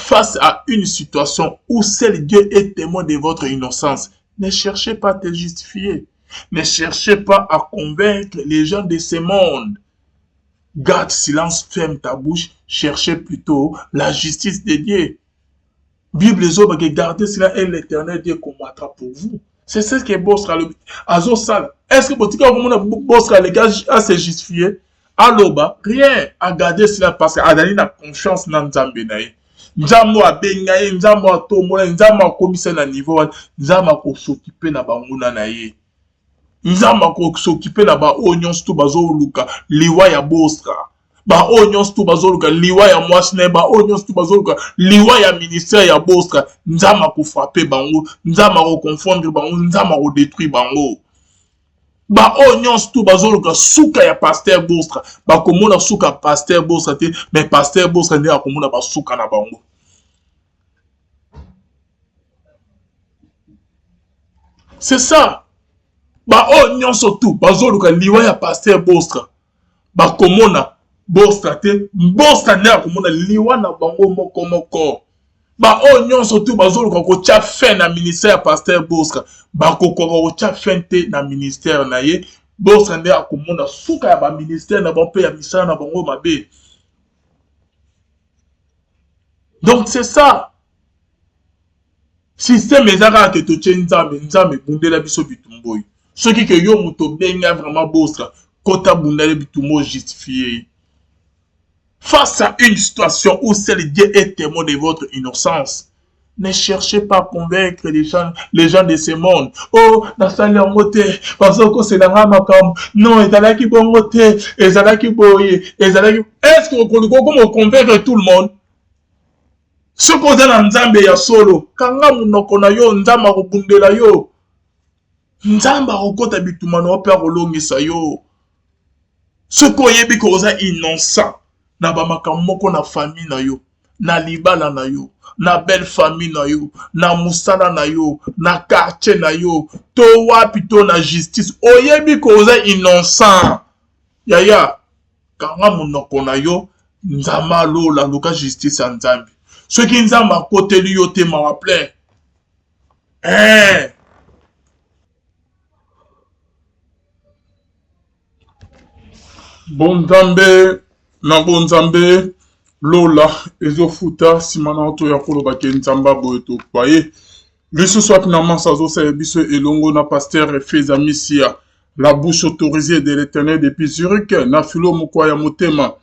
Face à une situation où seul Dieu est témoin de votre innocence, ne cherchez pas à te justifier. Ne cherchez pas à convaincre les gens de ce monde. Garde silence, ferme ta bouche, cherchez plutôt la justice de Dieu. Bible ezobake gardez cela et l'éternel Dieu combattra pour vous. C'est ce que Bostra azosala. Est-ce que botika komona Bostra aleki a se justifier? Aloba rien, a garder cela parce que azali na confiance na Nzambe na ye. Nzambe oyo abenga ye, Nzambe oyo atombola ye, Nzambe akomisa na niveau wana, Nzambe akosokipe na banguna na ye. Nzambe akosokipe na baoyo nyonso to bazoluka liwa ya Bostra. Baoyo nyonso to bazoluka liwa ya mwasi na ye, baoyo nyonso to bazoluka liwa ya ministère ya Bostra, Nzambe akofrape bango, Nzambe akoconfondre bango, Nzambe akodetruire bango. Baoyo nyonso to bazoluka suka ya pasteur Bostra, bakomona suka ya pasteur Bostra te, mais pasteur Bostra nde akomona basuka na bango. C'est ça. Baoyo nyonso tu bazoluka liwa ya pasteur Bostra, bakomona Bostra te, Bostra nde akomona liwa na bango moko moko. Baoyo nyonso tu bazoluka kotya fin na ministère ya pasteur Bostra, bakokoka kotya fin te na ministère na ye. Bostra nde akomona suka ya ba ministère na bango mpe ya misala na bango mabe. Donc c'est ça. Système eza kaka ke totie Nzambe, Nzambe bundela biso bitumba oyo. Soki ke yo moto obenga vraiment Bostra, kota bundela bitumba oyo, justifie ye. Face à une situation où seul Dieu est témoin de votre innocence, ne cherchez pas à convaincre les gens de ce monde. Oh, nasali yango te, bazokosela nga makambo. Non, ezalaki bongo te, ezalaki boye, ezalaki. Est-ce que okoluka okoma convaincre tout le monde? Soki oza na Nzambe ya solo, kanga monoko na yo, Nzambe akobundela yo. Nzambe akokota bitumba na yo mpe akolongisa yo. Soki oyebi ke oza innocent na ba makambo moko na famille na yo, na libala na yo, na belle famille na yo, na mosala na yo, na quartier na yo, to wapi to na justice, oyebi ke oza innocent, yaya, kanga monoko na yo, Nzambe alola, luka justice ya Nzambe. Soki Nzambe akoteli yo te, mawa plein. Bonzambe na bonzambe lola ezofuta nsima na oto ya koloba ke nzambe boye topaye lisusu wapi na mansa azosala biso elongo na pasteur Feza Misia, la bouche autorisée de l'Éternel depuis Zurich, na filo mokwa ya motema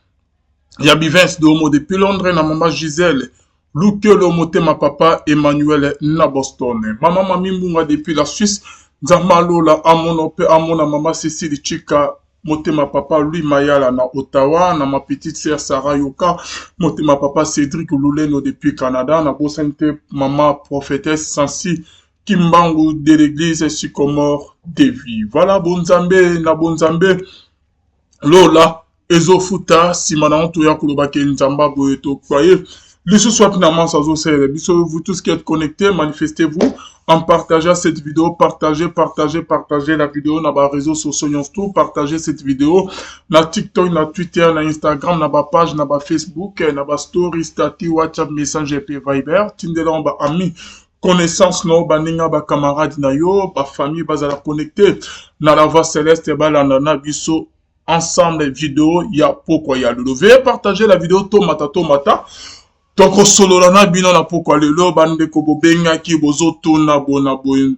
ya Bivens Domo depuis Londres, na mama Gisèle Lukelo motema papa Emmanuel na Boston, mama Mami Mbunga depuis la Suisse, Nzambe alola amona pe amona mama Cécile Chika motema papa Louis Mayala na Ottawa, na ma petite sœur Sarah Yoka motema papa Cédric Luleno depuis Canada, na bosani te mama prophétesse Sansi Kimbangu de l'église Sycomore Devi. Voilà, bonzambe na bonzambe lola ezofuta nsima na yango toya koloba ke nzambe boye topaye lisusu wapi na mansa azosalela biso. Vous tous qui êtes connectés, manifestez-vous en partageant cette vidéo. Partagez, partagez, partagez la vidéo na ba réseaux sociaux nyonso tout. Partagez cette vidéo na TikTok, na Twitter, na Instagram, na ba page, na ba Facebook, na ba story, statut, WhatsApp, Messenger pe Viber. Tindela ba ami, connaissance na yo, baninga, ba camarade na yo, ba famille bazala connecté na La Voix Céleste, balanda na biso ensemble vidéo ya pokwa ya lelo. Veuillez partager la vidéo, tomata tomata, tokosolola na bino na pokwa lelo. Bandeko bobengaki, bozotuna bona boye,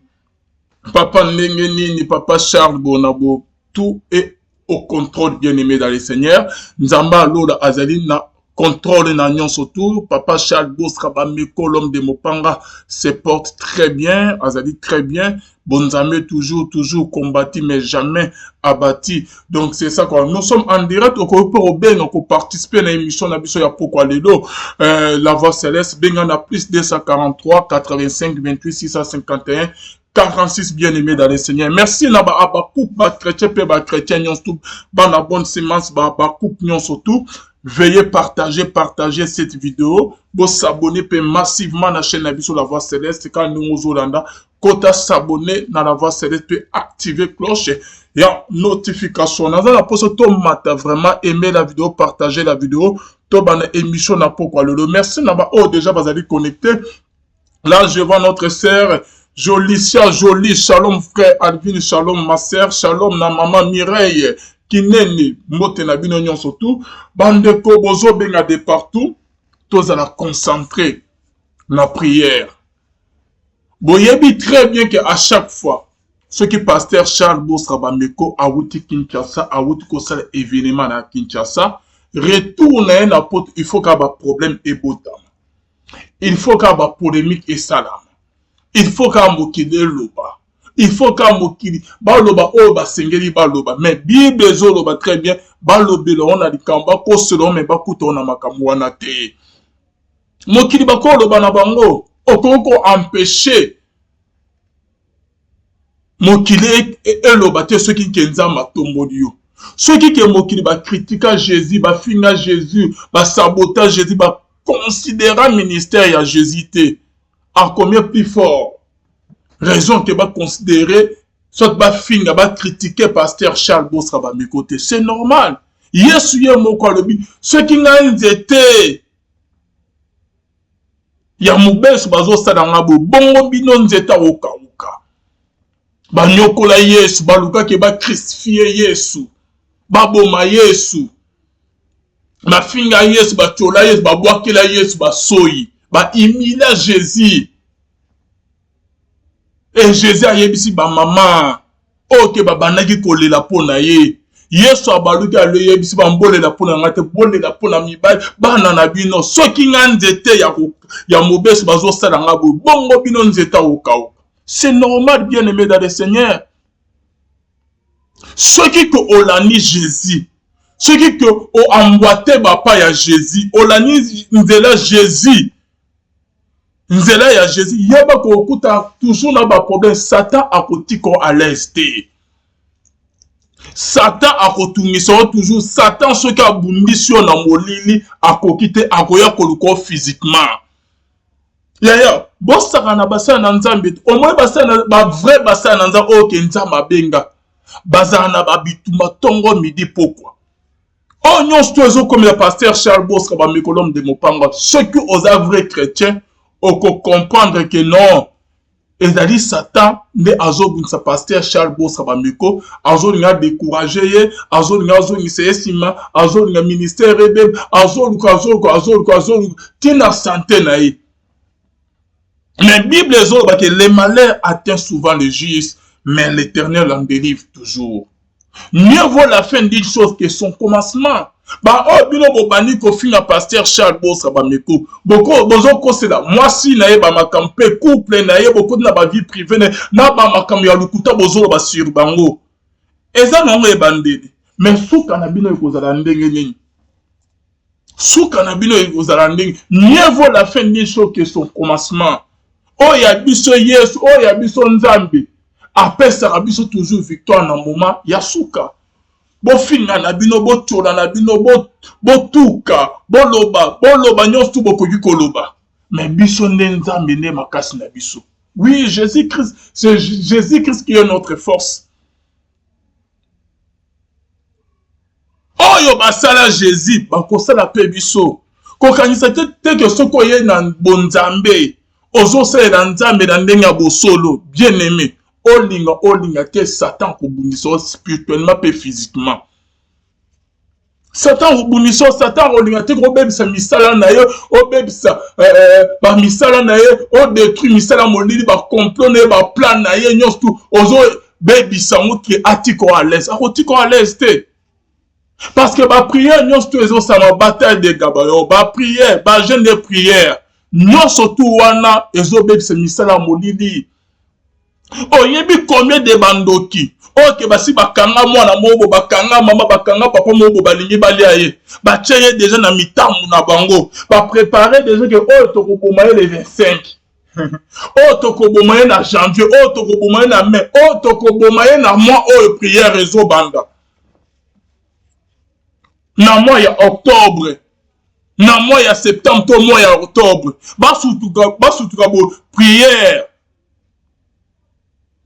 papa ndenge nini, papa Charles bona bo. Tout est au contrôle, bien aimé dans le Seigneur. Nzambe alola azali na contrôle na nyonso tout. Papa Charles Bostra Bameko, l'homme de Mopanga, se porte très bien, azali très bien. Bonzambe toujours, toujours combattu mais jamais abattu. Donc c'est ça quoi. Nous sommes en direct, okoki mpe kobenga koparticiper na émission na biso ya pokwa lelo, La Voix Céleste. Benga na plus 243 85 28 651 46, bien-aimé dans le Seigneur. Merci na ba abakouk, ba chrétien pe ba chrétien nyonso tout, ba na bonne semence, ba abakouk nyonso tout. Veuillez partager, partager cette vidéo. Bo s'abonner pe massivement na chaîne na biso La Voix Céleste. Quand nous ozolanda, kota s'abonner na La Voix Céleste pe activer cloche ya notification. Naza na poso tomata vraiment, aimer la vidéo, partager la vidéo. Tobanda émission na pokwa lelo. Merci na ba oyo déjà bazali connecté. Là, je vois notre sœur Jolicia Jolie. Shalom frère Alvin, shalom ma sœur, shalom na maman Mireille Kinene, mbote na bino nyonso tout. Bandeko bozobenga de partout, tozala concentré na prière. Boyebi très bien que à chaque fois soki pasteur Charles Bostra Bameko awuti Kinshasa, awuti kosala événement na Kinshasa, retour na ye na poto, il faut kaka baproblème ebotama, il faut kaka bapolémique esalama, il faut kaka mokili eloba, il faut kaka mokili baloba oyo basengeli baloba. Mais Bible ezoloba très bien, balobela ngo na likambo, bakosela ngo, me bakuta ngo na makambo wana te. Mokili bakoloba na bango, okoki koempêcher mokili eloba te soki ke Nzambe atomboli yo. Soki ke mokili bakritika Jésus, bafinga Jésus, basabota Jésus, baconsidéra ministère ya Jésus te, à combien plus fort raison ke baconsidérer soit bafinga, bacritiquer pasteur Charles Bostra Bameko te? C'est normal. Yesu ye moko alobi: soki ngai nzete ya mobeso bazosala nga boye, bongo bino nzete akokauka? Banyokola Yesu, balukaki bacrucifier Yesu, baboma Yesu, bafinga Yesu, batiola Yesu, babwakela Yesu basoyi, bahumilia Jésus. E Jésus ayebisi bamama oyo ke babandaki kolela mpo na ye. Yesu abaluki, aloyebisi bambolela mpo na ngai te, bolela mpo na mibali, bana na bino. Soki ngai nzete ya mobeso bazosala nga boye, bongo bino nzete akokauka? C'est normal, bien aimé dans le Seigneur. Soki ke olandi Jésus, soki ke oemboîter bapas ya Jésus, olandi nzela Jésus, nzela ya Jésus, yeba kokuta toujours na baproblème. Satan akotika à l'aise te, Satan akotungisa yo toujours. Satan soki abundisi yo na molili, akoki te, akoya koluka yo physiquement. Yaya, bosaka na basala na Nzambe te. Omoi basala, bavrai basala na Nzambe oyo ke Nzambe abenga, bazala na babitumba ntongo, midi, pokwa. Oyo nyonso to ezokomela pasteur Charles Bostra Bameko, l'homme de mopanga, soki oza vrai chrétien, okocomprendre ke non, ezali Satan nde azobundisa pasteur Charles Bostra Bameko, azolinga décourager ye, azolinga azongisa ye nsima, azolinga ministère ebebe, azoluka, azoluka, azoluka, azoluka ntina santé na ye. Mais Bible ezoloba ke le malheur atteint souvent le juste, mais l'Éternel en délivre toujours. Mieux vaut la fin d'une chose que son commencement. Baoyo bino bobandi kofinga pasteur Charles Bostra Bameko, bozokosela mwasi na ye bamakambo mpe couple na ye, bokoti na bavie privée na ye na bamakambo ya lokuta, bozoloba sur bango. Eza nango ebandeli, mais suka na bino ekozala ndenge nini? Suka na bino ekozala ndenge? Mieux vaut la fin d'une chose que son commencement. Oyo ya biso Yesu, oyo ya biso Nzambe apesaka biso toujours victoire na moment ya suka. Bofinga na bino, botiola na bino, botuka, boloba, boloba nyonso tu bokoki koloba, mais biso nde Nzambe nde makasi na biso. Oui, Jésus Christ, c'est Jésus Christ qui est notre force. Oyo basala Jésus, bakosala mpe biso. Kokanisa te teke soki oye na bonzambe, ozosalela Nzambe na ndenge ya bosolo, bien aimé, olinga olinga te, Satan kobundisa yo spirituellement mpe physiquement. Satan kobundisa yo, Satan kolinga te kobebisa misala na ye, obebisa bamisala na ye, odétruire misala molili, bacomplot na ye, baplan na ye nyonso tu ozobebisa yango ke atika à l'aise. Akotika à l'aise te, parce que baprière nyonso tu ezosala, bataille de Gabaon, baprière, bajeûne de prière nyonso tu wana ezobebisa misala ya molili. Oyebi combien de bandoki oyo ke basi bakanga mwana moko, bakanga mama, bakanga papa moko, balingi balia ye, batie ye déjà na mitambu na bango, baprépare déjà ke oyo tokoboma ye le 25, oyo tokoboma ye na janvier, oyo tokoboma ye na mai, oyo tokoboma ye na mois oyo prière ezobanda, na mois ya octobre, na mois ya septembre to mois ya octobre. Basutuka, basutuka bo prière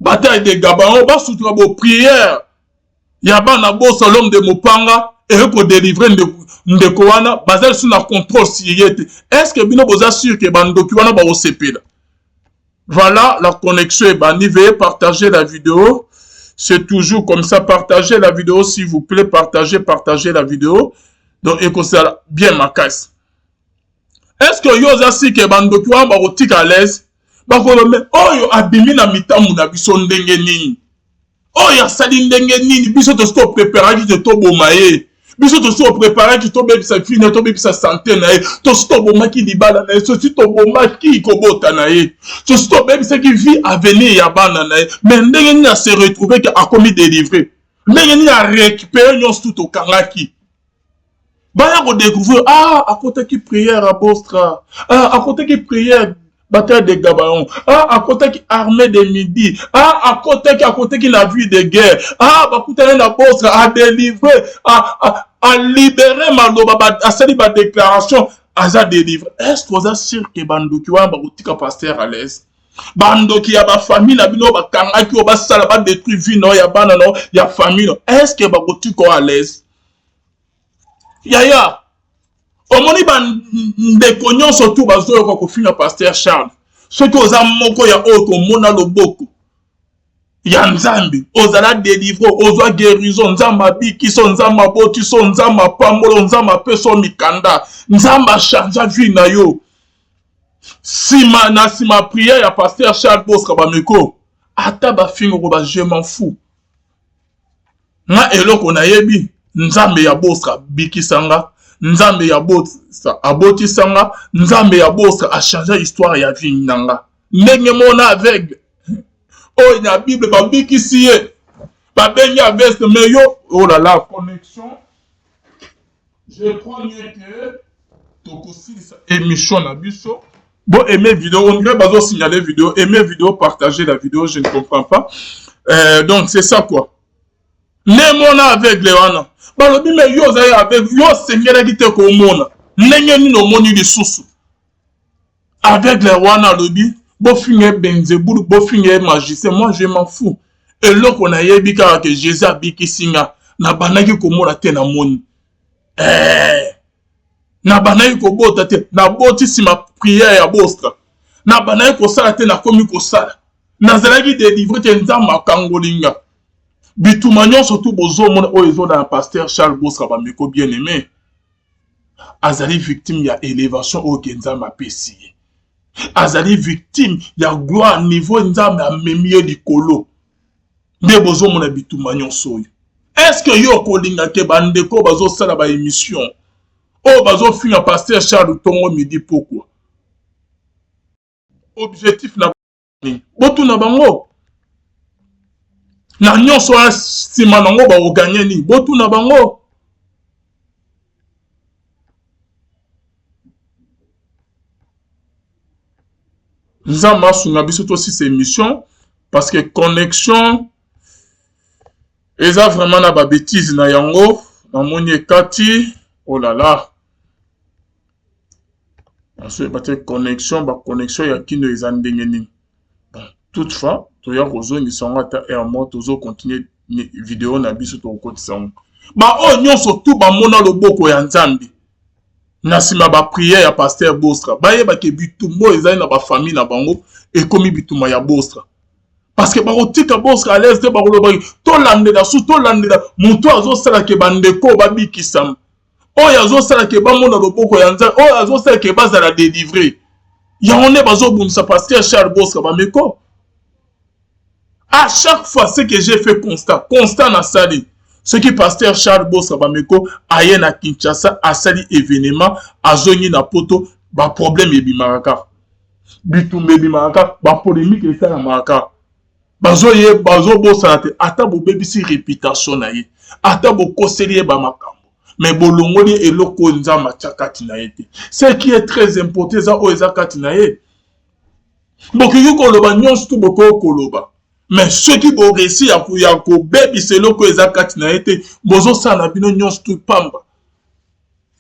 bataille de Gabaon, basutuka bo prière ya bana bosa, l'homme de mopanga. eye kodelivre ndeko wana, baza lisusu na contrôle sur ye te. Est ce que bino boza sur ke bandoki wana bakosepela? Voilà, la connexion est bannie. Veuillez partager la vidéo. C'est toujours comme ça. Partagez la vidéo, s'il vous plaît. Partagez, partagez la vidéo. Donc, ekosala bien makasi. Est-ce que yo oza sûr ke bandoki wana bakotika à l'aise? Bakoloba oyo abimi na mitambu na biso ndenge nini? Oyo asali ndenge nini? Biso tosi topreparaki te toboma ye. Biso tosi topreparaki tobebisa vie na ye, tobebisa santé na ye. Tosi tobomaki libala na ye, tosi tobomaki kobota na ye, tosi tobebisaki vie avenir ya bana na ye. Mais ndenge nini ase retrouve ke akomi délivré? Ndenge nini arécupéré nyonso tu tokangaki? Baya kodécouvrir, ah, akotaki prière à Bostra, ah, akotaki prière bataille de Gabaon, ah, akotaki armée de midi, ah, akotaki na vie de guerre, ah, bakutani na Bostra, adélivre, alibéré maloba, asali badéclaration, aza délivré. Est ce que oza sûr ke bandoki wana bakotika pasteur à l'aise? Bandoki ya bafamille na bino bakangaki oyo basala badétruire vie na yo, ya bana na yo, ya famille na, est ce que bakotika oyo à l'aise? Yaya, omoni bandeko nyonso tu bazoyoka kofinga pasteur Charles, soki oza moko ya oyo komona loboko ya Nzambe, ozala délivré, ozwa guérison, Nzambe abikiso, Nzambe abotiso, Nzambe apambolo, Nzambe apeso mikanda, Nzambe achange vie na yo nsima na nsima prière ya pasteur Charles Bostra Bameko, ata bafingoko ba, je m'en fous. Nga eloko nayebi, Nzambe ya Bostra abikisanga, Nzambe ya Bostra abotisanga, Nzambe ya Bostra achange histoire ya vie na nga. Ndenge mona aveugle oyo na Bible babikisi ye, babengi aveugle, mais yo, oh là là, connexion. Je crois mieux que tokosilisa émission na biso. Bon, aimer vidéo, on dirait bazo signaler vidéo, aimer vidéo, partager la vidéo, je ne comprends pas. Donc c'est ça quoi. Nde mona aveugle wana, balobi: "Me yo ozali aveugle, yo osengelaki te komona, ndenge nini omoni lisusu?" Aveugle wana alobi: "Bofinga ye Benzebulu, bofinga ye magicien, moi je m'en fous. Eloko nayebi kaka ke Jésus abikisi nga. Nabandaki komona te, namoni. Nabandaki kobota te, naboti nsima prière ya Bostra. Nabandaki kosala te, nakomi kosala. Nazalaki délivré te, Nzambe akangoli nga." Bituma nyonso tu bozomona oyo ezona na pasteur Charles Bostra Bameko, bien aimé, azali victime ya élévation oyo ke Nzambe apesi ye. Azali victime ya gloire, niveau Nzambe amemi ye likolo. Nde bozomona bituma nyonso oyo. Est ce que yo okolinga ke bandeko bazosala baémission oyo bazofinga pasteur Charles ntongo, midi, pokwa, objectif na nini? Botuna bango na nyonso wana, nsima nango bakoganye nini? Botuna bango. Nzambe asunga biso tosisa émission, parce que connexion eza vraiment na babêtises na yango. Namoni ekati, oh là là, nasoyeba te connexion, baconnexion ya kino eza ndenge nini. Bon, toutefois toya kozongisa yango ata heure moko, tozocontinue video na biso, tokokotisa yango. Baoyo nyonso tu bamona loboko ya Nzambe na nsima baprière ya pasteur Bostra, bayebaki bitumba oyo ezali na bafamille na bango ekomi bitumba ya Bostra, parce que bakotika Bostra à l'aise te. Bakolobaki: "Tolandela su, tolandela moto azosalaka bandeko babikisama, oyo azosalaka bamona loboko ya Nzambe, oyo azosalaka bazala délivré." Yango nde bazobundisa pasteur Charles Bostra Bameko. À chaque fois, ce que j'ai fait constat, constat nasali, soki pasteur Charles Bostra Bameko aye na Kinshasa, asali événement, azongi na Poto, baproblème ebimaka kaka, bitumba ebimaka kaka, bapolémique esalamaka kaka. Bazoye bazobosana te, ata bobebisi réputation na ye, ata bokoseli ye bamakambo, mais bolongoli eloko oyo Nzambe atya kati na ye te. Ce qui est très important eza oyo eza kati na ye. Bokoki koloba nyonso tu bokoki koloba, mais soki boréussir ya kobebisa eloko oyo eza kati na ye te, bozosala na bino nyonso tu pamba,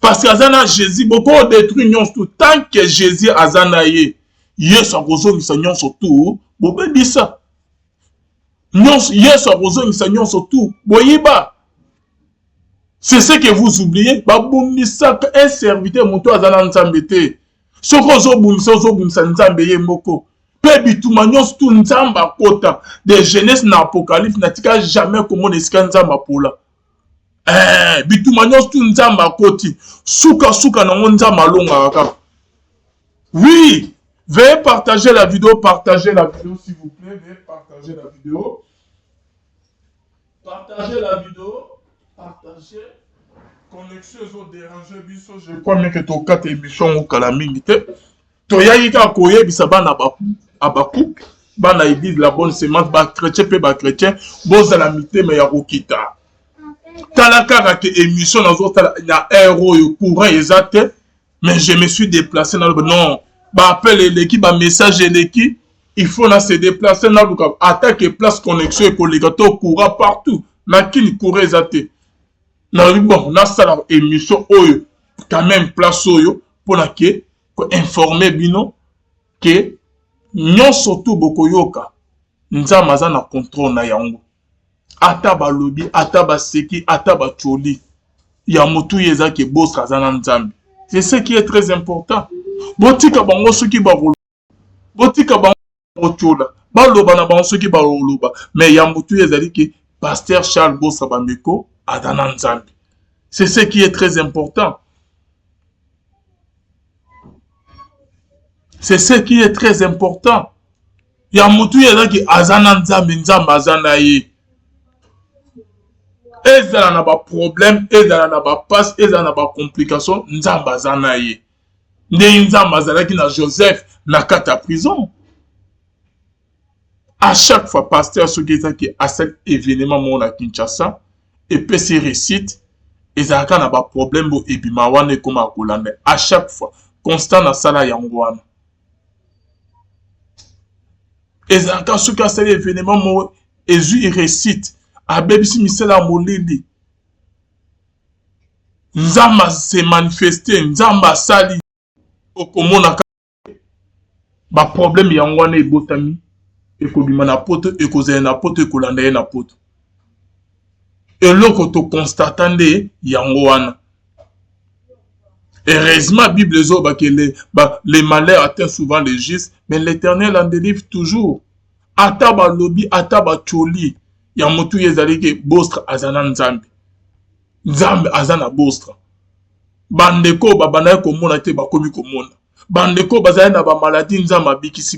parce que aza na Jésus. Bokodétruire nyonso tu, tant que Jésus aza na ye, Yesu akozongisa nyonso tu bobebisa nyonso, Yesu akozongisa nyonso tu boyiba. C'est ce que vous oubliez. Babundisaka un serviteur moto aza na Nzambe te. Soki ozobundisa, ozobundisa Nzambe ye moko. Mpe bituma nyonso tu Nzambe akota de Genèse na Apocalypse, natika jamais komona esika Nzambe apola. Bituma nyonso tu Nzambe akoti, suka suka nango Nzambe alongaka kaka. Oui, veuillez partager la vidéo, partagez la vidéo s'il vous plaît, veuillez partager la vidéo. Partagez la vidéo, partagez. Connexion ezo déranger biso, je crois bien que tokata émission ngo kala mingi te. Toyaki kaka koyebisa bana Habakuk, bana église la bonne semence, ba chrétien pe ba chrétien, bozala mitema ya kokita. Tala kaka ke émission nazotala na heure oyo courant eza te, mais je me suis déplacé na loba non, ba appel eleki, ba message eleki, il faut na se déplacer naluka ata ke place connexion ekoleka to courant partout na kini courant eza te. Nalobi bon, nasala émission oyo quand même place oyo mpona ke koinforme bino ke nyonso tu bokoyoka Nzambe aza na contrôle na yango. Ata balobi, ata baseki, ata batioli, ya motu ye eza ke Bostra aza na Nzambe. C'est ce qui est très important. Botika bango soki bakoloba, botika bango kotiola, baloba na bango soki bakoloba, mais ya motu ye ezali ke pasteur Charles Bostra Bameko aza na Nzambe. C'est ce qui est très important. C'est ce qui est très important. Ya motu ye ezaki aza na Nzambe, Nzambe aza na ye. Ezala na ba problème, ezala na ba passe, ezala na ba complication, Nzambe aza na ye. Ndenge Nzambe azalaki na Joseph na kati ya prison. À chaque fois pasteur soki ezaki asali événement moko na Kinshasa, epesi réussite, ezalaka na ba problème bo ebima wana ekoma kolanda. À chaque fois constant nasala yango wana. Ezalaka soki asali événement moko ezwi réussite, abebisi misala ya molili, Nzambe se manifeste, Nzambe asali, okomona ba problème yango wana ebotami, ekobima na poto, ekozala na poto, ekolanda ye na poto. Eloko toconstata nde yango wana. Heureusement, Bible ezoba ke les malheurs atteignent souvent les justes, mais l'Éternel en délivre toujours. Ata balobi, ata batioli, ya motu ye ezali ke Bostra aza na Nzambe. Nzambe aza na Bostra. Bandeko babandaki komona te, bakomi komona. Bandeko bazali na ba maladie, Nzambe abikisi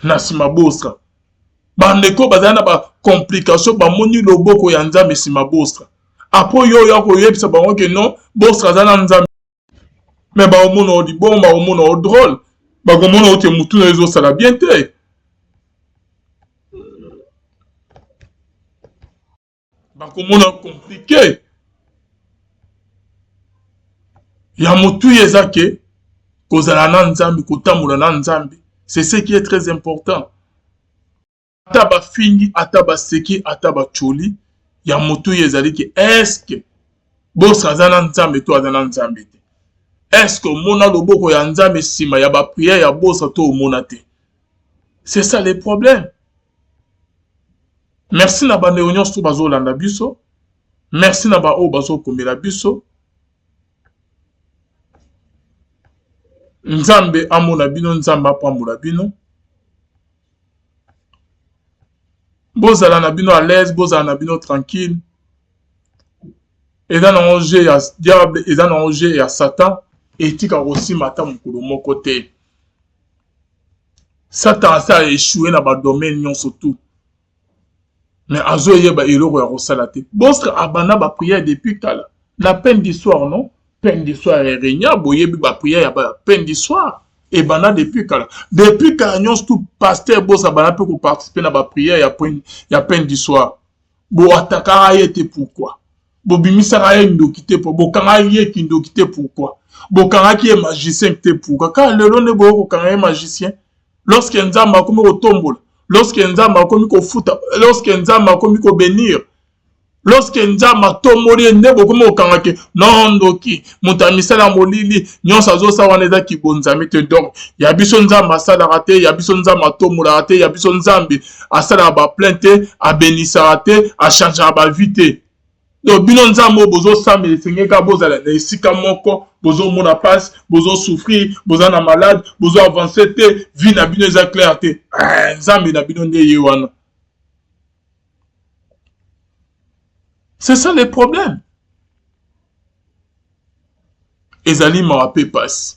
na nsima Bostra. Bandeko bazali na ba complication, bamoni loboko ya Nzambe nsima Bostra. Apo yo ya koyebisa bango ke non, Bostra aza na Nzambe. Mais bakomona o libongo, bakomona o drôle, bakomona o ke mutu na ezosala bien te. Bakomona compliqué. Ya motu eza ke kozala na Nzambe, kotambola na Nzambe, c'est ce qui est très important. Ata bafingi, ata baseki, ata bacholi, ya motu ezali ke est-ce que Bostra aza na Nzambe to aza na Nzambe te? Est-ce que omona loboko ya Nzambe nsima ya ba prière ya Bostra to omona te? C'est ça le problème. Merci na bandeko nyonso bazolanda biso. Merci na ba oyo bazokomela biso. Nzambe amona bino, Nzambe apambola bino. Bozala na bino à l'aise, bozala na bino tranquille. Eza nango jeu ya diable, eza nango jeu ya Satan, etika kosima ata mokolo moko te. Satan asa échoué na ba domaine nyonso tout. Mais azoyeba eloko ya kosala te. Bostra abanda ba prière depuis kala. Na peine d'histoire, non? Peine d'histoire erenia, boyebi ba prière ya ba peine d'histoire. Ebanda depuis kala. Depuis kala nyonso tout pasteur Bostra abanda pe ko participer na ba prière ya peine d'histoire. Bo attaquaka ye te pourquoi? Bobimisaka ye ndoki te po bokanga ye kindoki te pourquoi? Bokangaki ye magicien te pourquoi? Kaka lelo nde boyo kokanga ye magicien. Lorsque Nzambe akomi kotombola, lorsque Nzambe akomi kofuta, lorsque Nzambe akomi kobénir, lorsque Nzambe atomboli ye nde bokomi kokanga ke non ndoki, moto ya misala molili, nyonso azosala wana eza kibonzami te. Donc ya biso Nzambe asalaka te, ya biso Nzambe atombolaka te, ya biso Nzambe asalaka ba plein te, abenisaka te, achangeaka ba vie te. Donc bino Nzambe oyo bozosambela esengeli kaka bozala na esika moko, bozomona pasi, bozosouffrir, boza na malade, bozo avancer te, vie na bino eza claire te. Eh, Nzambe na bino nde ye wana. C'est ça le problème. Ezali mawa pe pasi.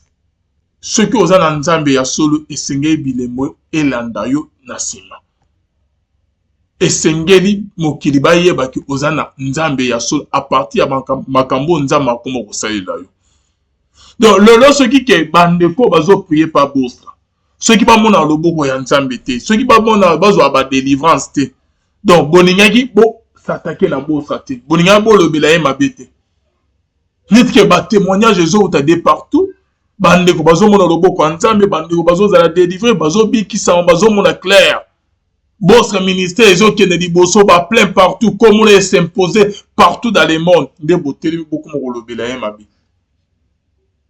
Soki oza na Nzambe ya solo esengeli bilembo elanda yo na sima. Esengeli mokili bayeba ke oza na Nzambe ya solo a partir ya makambo oyo Nzambe akoma kosalela yo. Donc lelo soki ke bandeko bazo prier pa bostra, soki bamona loboko ya Nzambe te, soki bamona bazwa ba delivrance te, donc bolingaki bo s'attaquer na bostra te, bolingaki bolobela ye mabe te. Neti ke ba témoignages ezowuta de partout, bandeko bazomona loboko ya Nzambe, bandeko bazozala délivre, bazobikisama, bazomona clair. Votre ministère ezokende liboso, ba plein partout, komona e s'imposer partout dans le monde, nde botelemi bokoma kolobela ye mabe.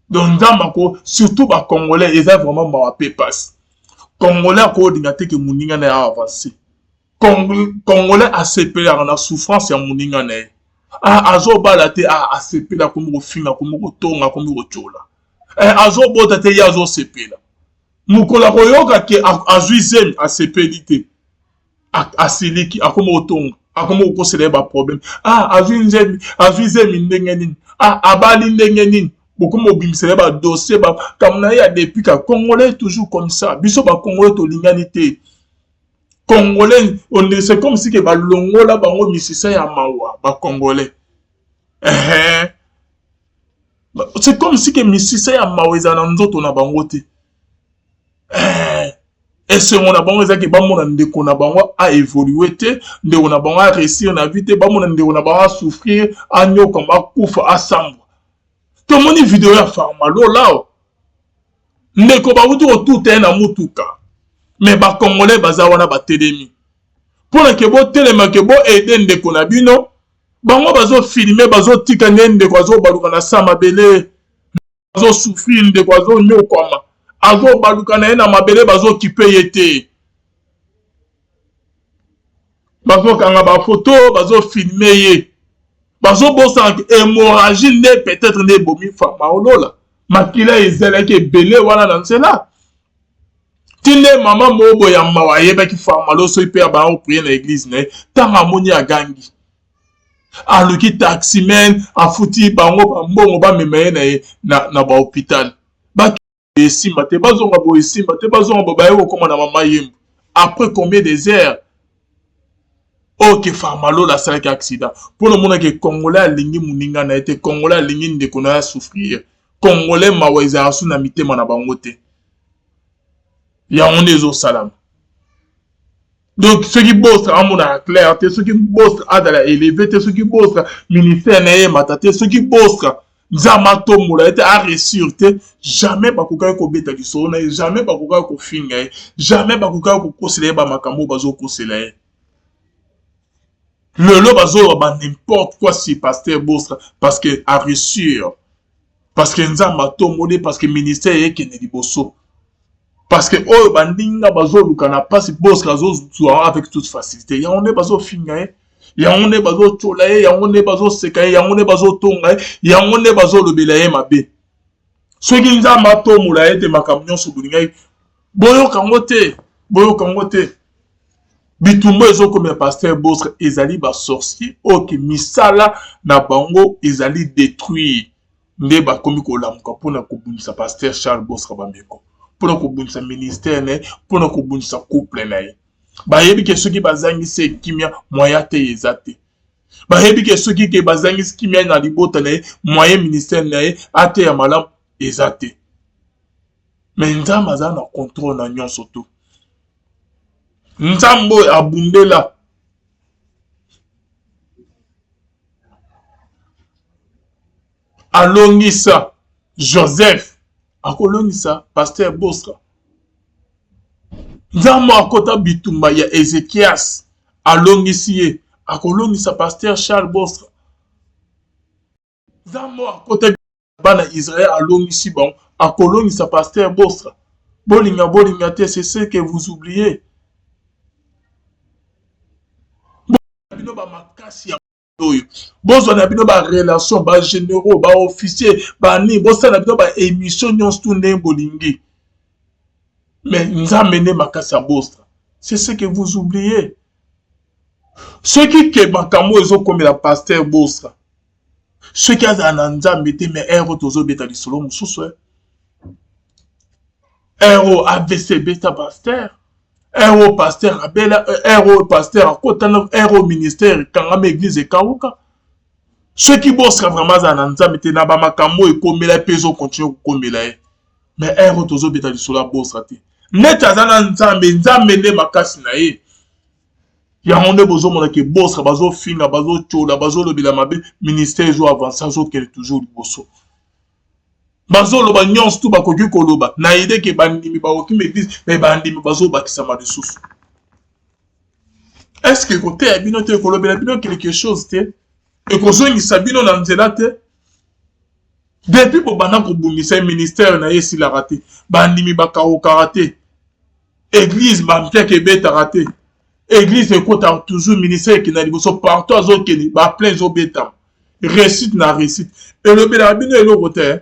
Donc Nzambe ako surtout ba congolais eza vraiment mawa pe pasi. Congolais akolinga te ke moninga na ye avance. Congolais asepelaka na souffrance ya moninga na ye. Ah, azobala te, ah, asepela akomi kofinga, akomi kotonga, akomi kotyola. Eh, azobota te, ye azosepela. Mokolo akoyoka ke azwi zemi, asepeli te. Asiliki, akomi kotonga, akomi kokosela ye ba problème. Ah, azwi nzemi, azwi zemi ndenge nini? Ah, abali ndenge nini? Bokomi kobimisela ye ba dossier, ba makambo na ye ya depuis ka. Congolais toujours comme ça. Biso ba Congolais tolingani te. Congolais, on est, c'est comme si ke balongola bango misisa ya mawa, ba Congolais. Eh, c'est comme si ke misisa ya mawa ezala na nzoto na bango te. Eh, esengo na bango ezaki bamona ndeko na bango a évoluer te, ndeko na bango a réussir na vie te, bamona ndeko na bango a souffrir, anyokama, akufa, asambwa. Tomoni video ya Farmalola ndeko bawuti kotuta ye na mutuka, mais ba Congolais baza wana batelemi mpona ke botelema ke bo aider ndeko na bino. Bango bazo filmer, bazotika nde ndeko azobaluka na sa mabele, azosouffrir, ndeko azonyokwama, azobaluka na ye na mabele, bazokipe ye te, bazokanga bafoto, bazofilme ye, bazobosana hémorragie nde peut-être nde ebomi Farmalola. Makila ezalaki ebele wana na nzela. Tinde mama moko ya mawa ayebaki Farmalo soki mpe abanda koprier na eglise na ye, ntango amoni agangi, aluki taximan, afuti bango bambongo bamema ye na ye na, na bahôpital. Bakende esimba te, bazonga boye esimba te, bazonga boye, baye kokóma na mama Yembo après combien des heures oyo ke Farmalola asalaki accident. Mpo na omonaki Congolais alingi moninga na ye te, Congolais alingi ndeko na ye asouffrir. Congolais mawa ezalaka su na mitema na bango te. Yango nde ezosalama. Donc soki bostra amonaka clair te, soki bostra azala élevé te, soki bostra ministère na ye emata te, soki bostra Nzambe atombola ye te, aréussir te, jamais bakokaki kobeta lisolo na ye, jamais bakokaki kofinga ye, jamais bakokaki kokosela ye bamakambo oyo bazokosela ye. Lelo bazoloba ba n'importe quoi sur pasteur Bostra parce que a réussir, parce que Nzambe atomboli, parce que ministère ekende liboso, parce que oyo bandinga bazoluka na pasi, Bostra azozwa avec toute facilité. Yango nde bazofinga ye, yango nde bazotyola ye, yango nde bazoseka ye, yango nde bazotonga ye, yango nde bazolobela ye mabe. Soki Nzambe atombola ye te, makambo nyonso bolingaki boyoka yango te, boyoka yango te. Bitumba ezokomela pasteur Bostra ezali ba sorcier oyo ke misala na bango ezali détruire, nde bakomi kolamuka mpona kobundisa pasteur Charles Bostra Bameko, mpona kobundisa ministère na ye, mpona kobundisa couple na ye. Bayebi ke soki bazangisi ye kimia, moyen te eza te. Bayebi ke soki ke bazangisi kimia na libota na ye, moyen ministère na ye ateya malamu eza te. Mais Nzambe aza na contrôle na nyonso to. Nzambe oyo abundela alongisa Joseph, akolongisa pasteur Bostra. Nzambe akota bitumba ya Ezekias, alongisi ye, akolongisa pasteur Charles Bostra. Nzambe akota bana Israël, alongisi bango, akolongisa pasteur Bostra. Bolinga bolinga te, c'est ce que vous oubliez. Bino ba makasi ya Oyo bozwa na bino ba relation, ba généraux, ba officier, bani, bosala na bino ba émission nyonso tu ndenge bolingi, mais Nzambe nde makasi ya Bostra. C'est ce que vous oubliez. Soki ke makambo ezokomela pasteur Bostra, soki azala na Nzambe te, mais heure oyo tozobeta lisolo mosusu. Heure oyo AVC ebeta pasteur, heure oyo pasteur abela, heure oyo pasteur akotana, heure oyo ministère ekangama, église ekawuka. Soki Bostra vraiment azala na Nzambe te, na bamakambo oyo ekomela mpe ezocontinuer kokomela ye, mais heure oyo tozobeta lisolo ya Bostra te. Neti aza na Nzambe, Nzambe nde makasi na ye. Yango nde bozomona ke Bostra bazofinga, bazotyola, bazolobela mabe, ministère ezo avancer, azokende toujours liboso. Bazoloba nyonso tu bakoki koloba na idée ke bandimi bakoki église, mais bandimi bazobakisama lisusu. Est ce que ekoteya bino te? Ekolobela bino quelque chose te? Ekozongisa bino na nzela te? Depuis bobanda kobundisa ye, ministère na ye esilaka te, bandimi bakawukaka te, église bampiaka ebetaka te, église ekotaka toujours, ministère ekenda liboso. Partout azokende, baplein ezobetama, réussite na réussite. Elobelaka bino eloko te?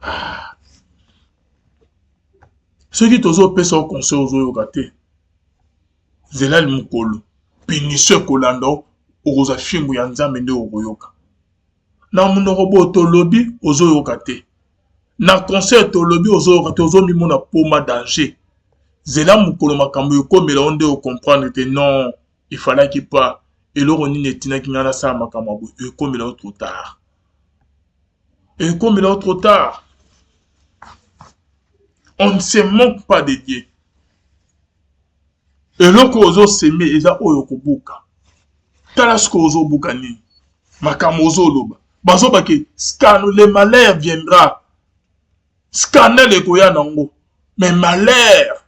Ah. Soki tozopesa yo conseil, ozoyoka te, zela mokolo punition ekolanda, okozwa fimbu ya Nzambe nde okoyoka. Na monoko boyo tolobi, ozoyoka te. Na conseil tolobi, ozoyoka te. Ozomimona poma danger. Zela mokolo makambo ekomela yo nde ocomprendre te: non, efalaki pas. Eloko nini etinaki ngai nasala makambo ya boye? Ekomela yo trop tard, ekomela yo trop tard. On ne se moque pas de Dieu. Eloko ozosemer eza oyo okobuka. Tala sikoyo ozobuka nini? Makambo ozoloba, bazobake scandale, le malheur viendra, scandale ekoya nango, mais malheur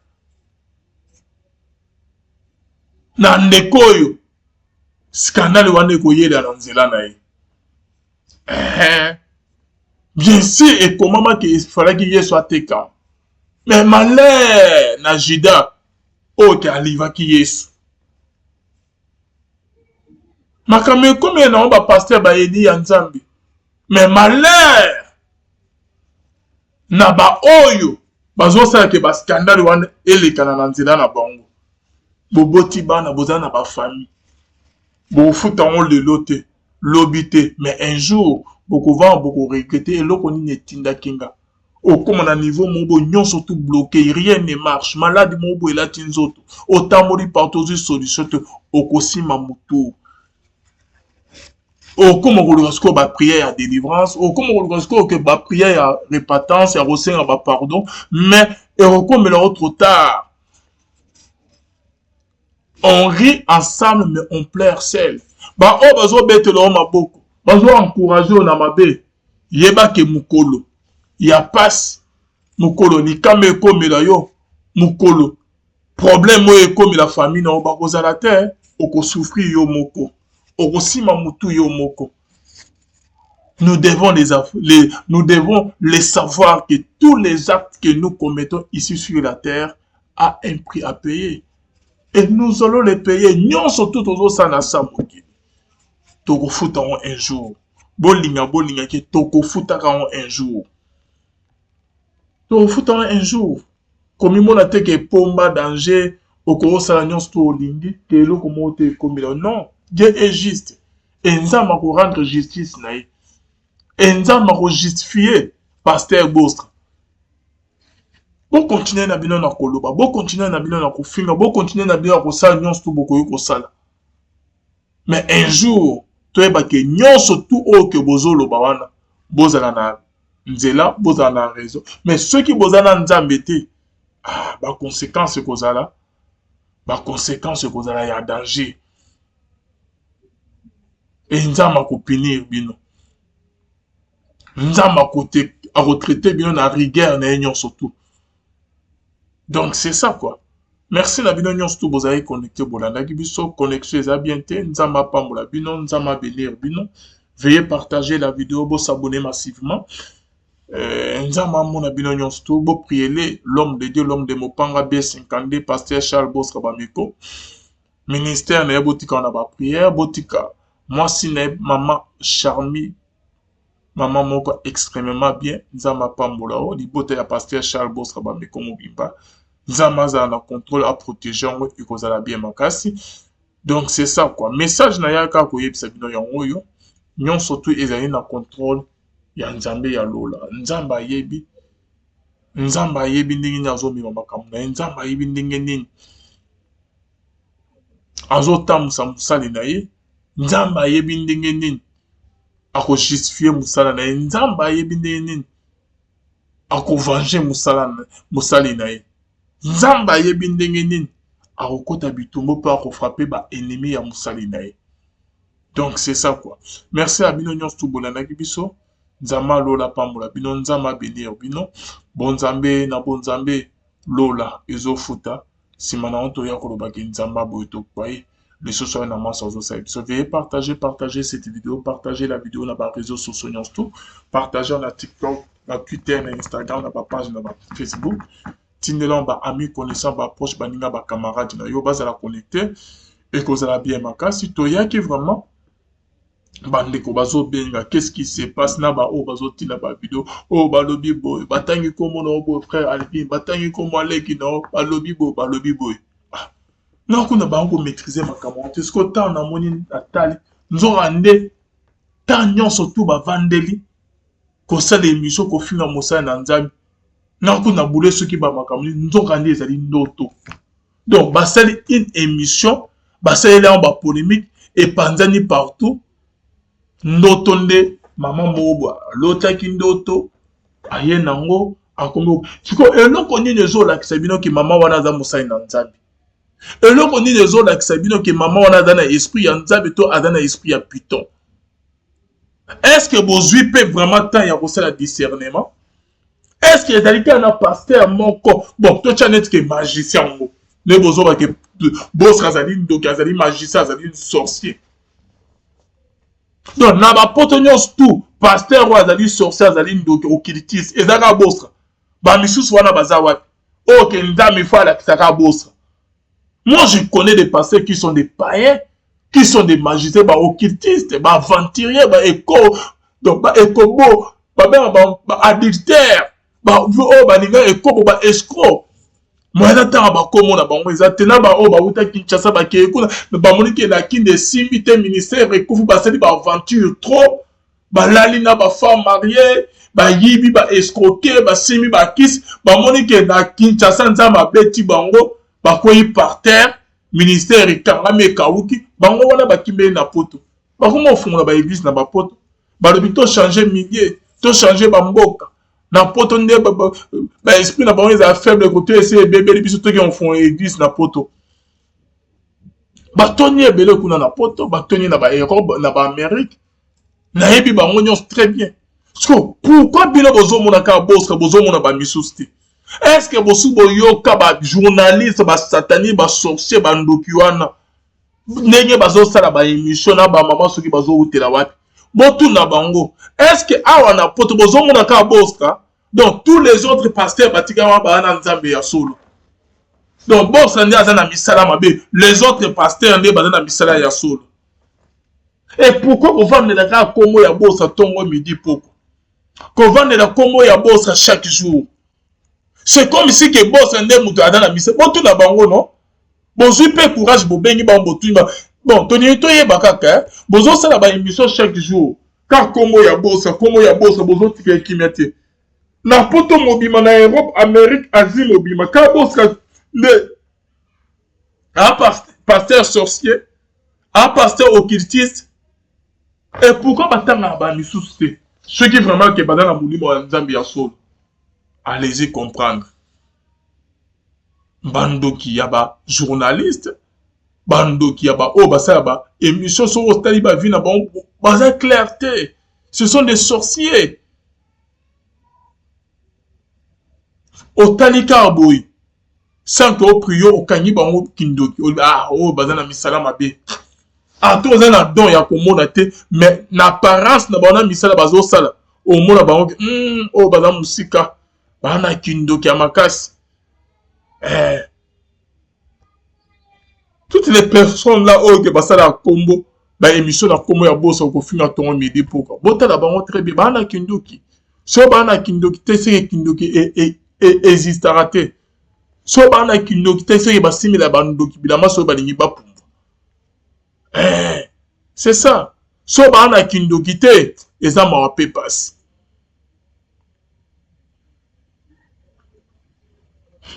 na ndeko oyo scandale wana ekoyela na nzela na ye. Bien sûr, ekomamaki efalaki Yesu ateka, mais malheur na Juda oyo ke alivaki Yesu. Makambo ekomela nango bapasteur bayeni ya Nzambe, mais malheur na baoyo bazosala ke bascandale wana elekana na nzela na bango. Boboti bana, boza na bafamille, bokofuta yango lelo te, lobi te, mais un jour bokovanda, bokoregretter: eloko nini etindaki nga? Okóma na niveau moko boye, nyonso tout bloqué, rien ne marche, maladi moko boye elati nzoto, otamboli partout, ozwi solution te, okosima motu, okóma koluka sikoyo baprière ya délivrance, okóma koluka sikoyo ke baprière ya repentance, ya kosenga bapardon, mais ekokomela yo trop tard. On rit ensemble, mais on pleure seul. Baoyo bazobetela yo maboko, bazoencourager yo na mabe, yebake mokolo ya pasi, mokolo likama ekomela yo, mokolo problème oyo ekomela famille na yo, bakozala te. Okosouffrir yo moko, okosima motu yo moko. Nous devons les savoir que tous les actes que nous commettons ici sur la terre a un prix à payer et nous allons les payer. Nyonso tu tozosala na sa mokili, tokofuta yango un jour. Bolinga bolingaki, tokofutaka yango un jour, tokofuta yango un jour. Komimona te ke pomba danger, okosala nyonso to olingi ke eloko moko te ekomela. Non, Dieu est juste e Nzambe akorendre justice na ye e Nzambe akojustifie pasteur Bostra. Bocontinuer na bino na koloba, bocontinuer na bino na kofinga, bocontinuer na bino na kosala nyonso tu bokoki kosala, mais un jour toyeba ke nyonso tu oyo ke bozoloba wana, bozala na nzela, bozala na raison, mais soki boza na Nzambe te, ah, baconséquence ekozala, baconséquence ekozala ya danger e Nzambe akopunir bino. Nzambe akotraiter bino na rigueur na ye nyonso tu. Donc c'est ça quoi. Merci na bino nyonso tu bozali connecté, bolandaki biso. Connexion eza bien te. Nzambe apambola bino, Nzambe abénir bino. Veuillez partager la vidéo, bosabonner massivement. Nzambe amona bino nyonso tu. Boprier l'homme de Dieu, l'homme de mopanga B52, pasteur Charles Bostra Bameko. Ministère na ye botika na ba prière, botika mwasi na ye mama Charmy, mama moko extrêmement bien, Nzambe apambola yo, libota ya pasteur Charles Bostra Bameko mobimba, Nzambe azala na contrôle, a protéger yango, ekozala bien makasi. Donc c'est ça quoi. Message na yaka koyebisa bino yango oyo, nyonso tout ezali na contrôle ya Nzambe ya lola. Nzambe ayebi, Nzambe ayebi ndenge nini azomema makambo na ye, Nzambe ayebi ndenge nini azotambusa mosali na ye, Nzambe ayebi ndenge nini akojustifie mosala na ye, Nzambe ayebi ndenge nini akovange mosali na ye, Nzambe ayebi ndenge nini akokota bitumbu mpe akofrape ba ennemi ya mosali na ye. Donc c'est ça quoi. Merci à bino nyonso tout bolandaki biso. Nzambe alola pambola bino, Nzambe abenir bino. Bon Nzambe na bon Nzambe lola ezofuta. Sima na honto ya koloba ke Nzambe aboye tokwaye. Lisusu oyo na mwasi azosala biso. Veuillez partager, partager cette vidéo, partager la vidéo na ba réseaux sociaux nyonso tout. Partager na TikTok, na Twitter, na Instagram, na ba page na ba Facebook. Tindela ba amis, connaissants, ba proches, baninga, ba camarades na yo bazala connecté ekozala bien makasi. Toyaki vraiment bandeko bazobenga qu'est-ce qui se passe na ba oyo bazotinda ba video oyo balobi boye, batangi kombo na yo boye frère Alvin, batangi kombo aleki na yo, balobi boye, balobi boye. Ah, na kuna bango komaîtriser makambo yango te. Sikoyo ntango namoni natali nzoka nde ntango nyonso tu bavandeli kosala émission kofinga mosali na Nzambe, na kuna bule soki ba makambo nini, nzoka nde ezali ndoto. Donc basali une émission, basaleli yango ba polémique epanzani partout. Ndoto nde mama moko boye alotaki ndoto aye nango akomi sikoyo. Eloko nini ezolakisa bino ke mama wana aza mosali na Nzambe? Eloko nini ezolakisa bino ke mama wana aza na esprit ya Nzambe to aza na esprit ya Python? Est-ce que bozwi mpe vraiment temps ya kosala discernement? Est-ce que ezali kaka na pasteur moko? Bon, totya neti ke magicien yango nde bozoba ke Bostra azali ndoki, azali magicien, azali sorcier. Donc na bapoto nyonso tout pasteur oyo azali sorcier, azali ndoki, occultiste, eza kaka Bostra. Bamisusu wana baza wapi? Oyo ke Nzambe fo alakisaka Bostra. Moi, je connais des pasteurs qui sont des païens, qui sont des magiciens, ba occultistes, ba aventuriers, ba éco, donc ba écobo, ba ba ba adultères, ba oyo balinga ekobo, ba escrocs. Moyen natanga bakombo na bango eza te. Na baoyo bauta Kinshasa bakei kuna, bamoni ke na Kinde esimbi te, ministère ekufi, basali ba aventure trop, balali na ba femme mariée, bayibi, ba escroquer, basimbi bakisi, bamoni ke na Kinshasa Nzambe abeti bango, bakwei par terre, ministère ekangami, ekawuki, bango wana bakimbeli na poto, bakoma kofungola ba église na bapoto, balobi to changer milieu, to changer bamboka na poto nde ba esprit na bango ezala faible, koto ese ebebeli biso, toki kofungola église na poto. Batoni ebele kuna na poto, batoni na ba Europe, na ba Amérique, nayebi bango nyonso très bien. Siko pourquoi bino bozomona kaka Bostra, bozomona bamisusu te? Est ce que bosu boyoka ba journaliste, basatani, basorcier, bandoki wana ndenge bazosala ba émission na bamama soki bazowutela wapi? Botuna bango, est ce que awa na poto bozomona kaka Bostra? Donc tous les autres pasteurs batika wana baa na Nzambe ya solo. Donc Bostra nde aza na misala mabe, les autres pasteurs nde baza na misala ya solo. Et pourquoi kovandela kaka kombo ya Bostra ntongo, midi, poko? Kovandela kombo ya Bostra chaque jour, c'est comme si ke Bostra nde moto aza na misala. Botuna bango, non? Bozwi mpe courage, bobengi bango, botuni ba bon, tolingi toyeba kaka, bozosala ba émission chaque jour kaka kombo ya Bostra, kombo ya Bostra, bozotika ekimia te na poto mobima, na Europe, Amérique, Asie mobima, kaka Bostra nde a pasteur sorcier, a pasteur occultiste. Et pourquoi batangaka bamisusu te soki vraiment ke baza na molimo ya Nzambe ya solo? Allez-y comprendre, bandoki ya ba journaliste, bandoki ya baoyo basala ba émission, soki otali ba vie na bango, baza clair te, ce sont des sorciers. Otali kaka boye sans que oprio okangi bango kindoki, ah, oyo baza na misala mabe. Ata oza na don ya komona te, mais na apparence na bango, na misala bazosala, omona bango oyo baza mosika, baa na kindoki ya makasi. Toutes les personnes là oyo ke basalaka kombo ba émission na kombo ya bosa kofinga tongo midi pokwa, botala bango très bien, baa na kindoki. So baa na kindoki te, seke kindoki e, e, e, existaka te. So baa na kindoki te, seke basimela bandoki bilamba soki balingi bapumbwa. Eh, c'est ça. So baa na kindoki te, eza mawa pe pasi.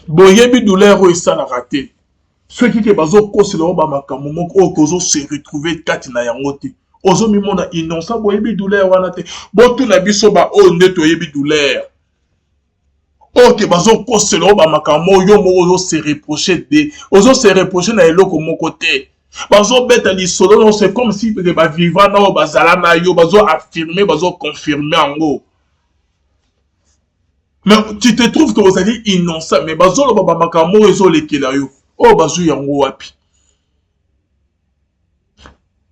Boyebi douleur oyo esalaka te soki ke bazokosela yo bamakambo moko oyo kozo se retrouver kati na yango te, ozomimona innocent. Boyebi douleur wana te. Botuna biso baoyo nde toyebi douleur oyo ke bazokosela yo bamakambo oyo yo moko ozo se reprocher de, ozo se reprocher na eloko moko te. Bazobeta lisolo no, c'est comme si bavivant na oyo bazala na yo bazo affirmer, bazo confirmer yango, mais tu te trouves que ozali innocent, mais bazoloba bamakambo oyo ezolekela yo oyo bazwi yango wapi?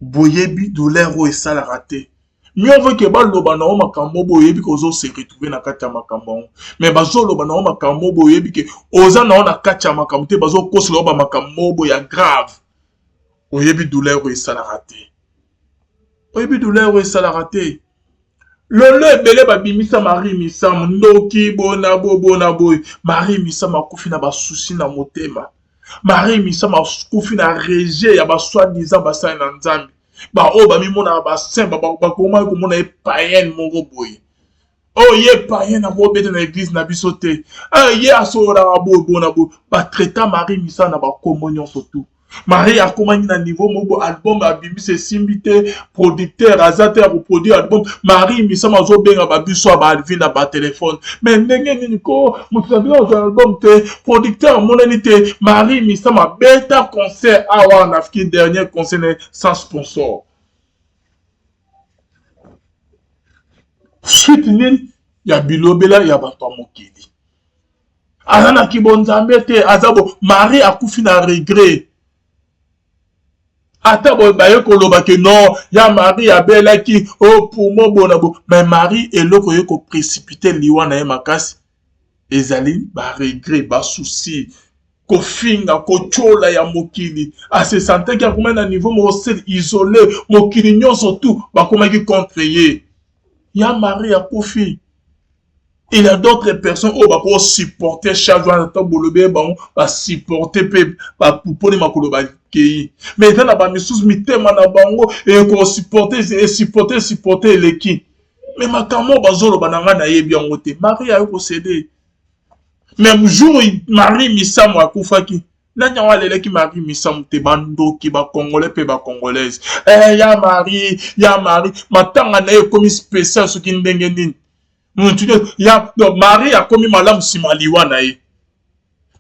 Boyebi douleur oyo esalaka te. Mieux vaut ke baloba na yo makambo boyebi ke ozo se retrouver na kati ya makambo yango, mais bazoloba na yo makambo boyebi ke oza na yo na kati ya makambo te, bazokosela yo bamakambo boye ya grave. Oyebi douleur oyo esalaka te, oyebi douleur oyo esalaka te. Lelo ebele babimisa Marie Misamu ndoki bona bo bona boye. Marie Misamu akufi na basusi na motema. Marie Misamu akufi na rejet ya ba soi-disant basali na Nzambe, baoyo bamimonaka basaint, bakomaki komona ye païenne moko boye. Oyo ye païen akobeta na église na biso te, ye asololaka boye bona boye. Batraita Marie Misamu na bakombo nyonso tu. Marie akomaki na niveau moko, album abimisi esimbi te, producteur aza te ya koproduire album. Marie Misamu azobenga babiso ya baalvi na batelefone, mais ndenge nini ko moto na bino azwa album te, producteur amonani te. Marie Misamu abeta concert awa na Afrique, dernier concert sans sponsor. Suite nini ya bilobela ya bato ya mokili? Aza na kibonzambe te, aza bo. Marie akufi na regret. Ata boye baye koloba ke non, ya Marie abelaki o oh, poumon bona bo, mais Marie eloko ye koprécipite liwa na ye makasi ezali baregret, basusi, kofinga, kotyola ya mokili. Ase santaki akomaki na niveau moko seul, isolé, mokili nyonso tu bakomaki contre ye. Ya Marie akufi. Il y a d'autres personnes oyo bako supporter charge wana, ata bolobi ye bango basupporte mpe bapupoli makolo bakei, mais eza na bamisusu mitema na bango ekosupporte, esupporte, supporte eleki. Mais makambo oyo bazoloba na ngai nayebi yango te. Marie ayo kosede, mais jour Marie Misamu akufaki, nani yango alelaki Marie Misamu te? Bandoki bacongolais mpe bacongolaise. Eh, ya Marie, ya Marie, matanga na ye ekomi spécial soki ndenge nini. Mutu ya donc Marie akomi malamu nsima liwa na ye,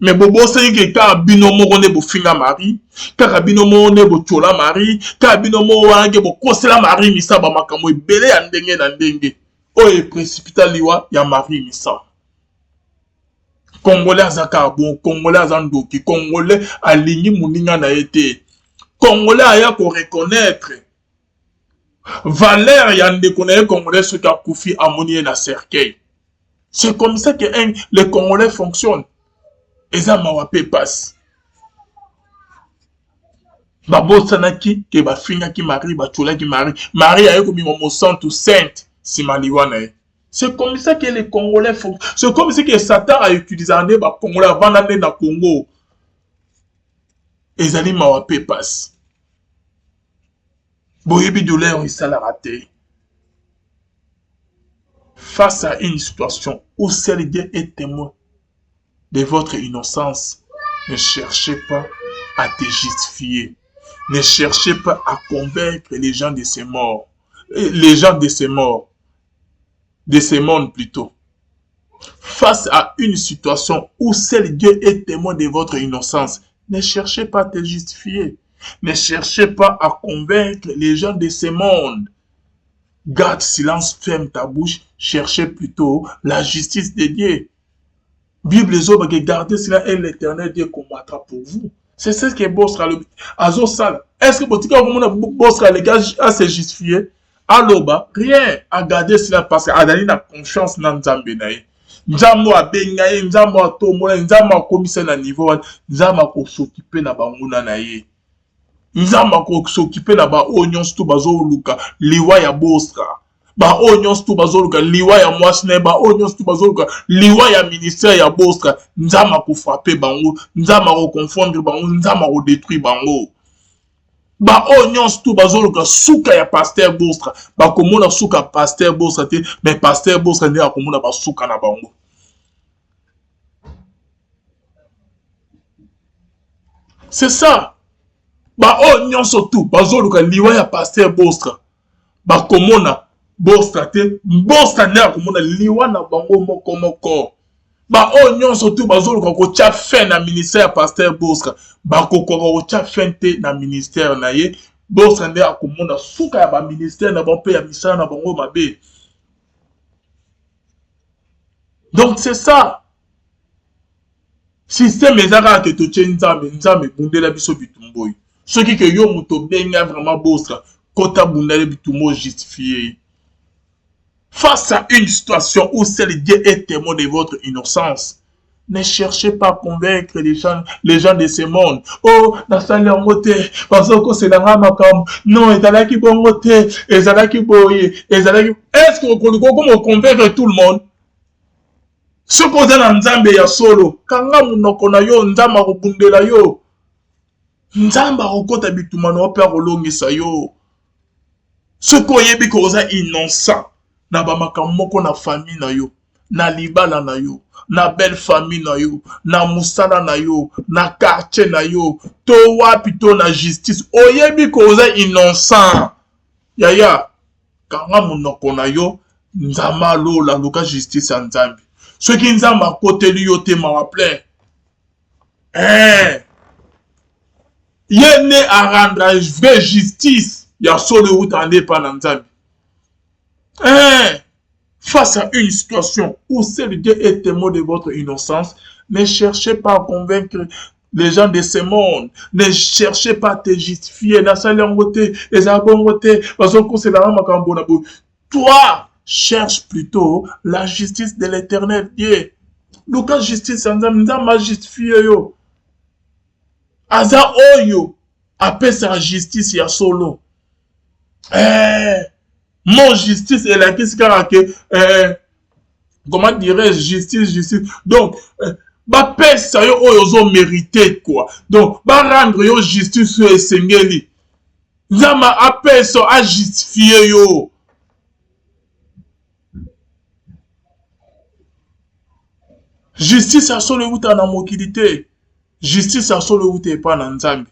mais bobosani ke kaka bino moko nde bofinga Marie, kaka bino moko nde botyola Marie, kaka bino moko wana ke bokosela Marie Misamu bamakambo ebele ya ndenge na ndenge oyo eprécipita liwa ya Marie Misamu. Congolais aza kaka bon, Congolais aza ndoki, Congolais alingi moninga na ye te. Congolais aya koreconnaître valeur ya ndeko na ye congolais soki akufi, amoni ye na cercueil. C'est comme ça que un, le Congolais fonctionne. Eza mawa mpe pasi. Babosanaki ke bafingaki Marie, batiolaki Marie. Marie aye kobima mosantu, sainte, nsima liwa na ye. C'est comme ça que les Congolais fonctionnent, c'est comme ça que Satan a utilisé nde bacongolais avanda nde na Congo. Ezali mawa mpe pasi. Boyebi douleur esalaka te. Face à une situation où seul Dieu est témoin de votre innocence, ne cherchez pas à te justifier, ne cherchez pas à convaincre les gens de ces morts, les gens de ces morts, de ces mondes plutôt. Face à une situation où seul Dieu est témoin de votre innocence, ne cherchez pas à te justifier, ne cherchez pas à convaincre les gens de ce monde. Garde silence, ferme ta bouche, cherchez plutôt la justice de Dieu. Bible ezobake gardez cela et l'Éternel Dieu combattra pour vous. C'est ce que Bostra azosala. Est-ce que botika komona Bostra les gars à se justifier? Aloba rien, a garder cela parce que azali na confiance na Nzambe na ye. Nzambe abenga ye, Nzambe atombola ye, Nzambe akomisa na niveau wana, Nzambe akos'occuper na banguna na ye. Nzambe akosokipe na baoyo nyonso to bazoluka liwa ya Bostra, baoyo nyonso to bazoluka liwa ya mwasi na ye, baoyo nyonso to bazoluka liwa ya ministère ya Bostra. Nzambe akofrape bango, Nzambe akoconfondre bango, Nzambe akodetruire bango. Baoyo nyonso to bazoluka suka ya pasteur Bostra bakomona suka ya pasteur Bostra te, mais pasteur Bostra nde akomona basuka na bango. C'est ça. Baoyo nyonso tu bazoluka liwa ya pasteur Bostra bakomona Bostra te, Bostra nde akomona liwa na bango moko moko. Baoyo nyonso tu bazoluka kotya fin na ministère ya pasteur Bostra bakokoka kotya fin te na ministère na ye. Bostra nde akomona suka ya baministère na bango mpe ya misala na bango mabe. Donc c'est ça. Système eza kaka ke totie Nzambe, Nzambe bundela biso bitumba oyo. Soki ke yo moto obenga vraiment Bostra, kota bundela bitumba oyo, justifie ye. Face à une situation où seul Dieu est témoin de votre innocence, ne cherchez pas à convaincre les gens de ce monde. Oh, nasali yango te, bazokosela nga makambo. Non, ezalaki bongo te, ezalaki boye, ezalaki. Est-ce que okoluka okoma convaincre tout le monde? Soki oza na Nzambe ya solo, kanga monoko na yo, Nzambe akobundela yo. Nzambe akokota bitumba na yo mpe akolongisa yo. Soki oyebi ke oza innocent na bamakambo moko na famille na yo, na libala na yo, na belle famille na yo, na mosala na yo, na quartier na yo, to wapi to na justice, oyebi ke oza innocent, yaya, kanga monoko na yo. Nzambe alola, luka justice ya Nzambe. Soki Nzambe akoteli yo te, mawa plein. Ye nde arendre vraie justice ya solo euta nde epai na Nzambe. Face à une situation où seul Dieu est témoin de votre innocence, ne cherchez pas à convaincre les gens de ce monde, ne cherchez pas à te justifier. Nasali yango te, eza bongo te, bazokosela nga makambo na boye. Toi, cherche plutôt la justice de l'Éternel Dieu. Luka justice ya Nzambe, Nzambe ajustifie yo. Aza oyo apesaka justice ya solo. Mon justice elakisi kaka ke, comment dirais-je, justice, justice. Donc, bapesa yo oyo ozo mériter quoi. Donc, ba rendre yo justice oyo esengeli. Nzambe apesa, ajustifie yo. Justice ya solo euta na mokili te. Justice ya solo euta epa na Nzambe.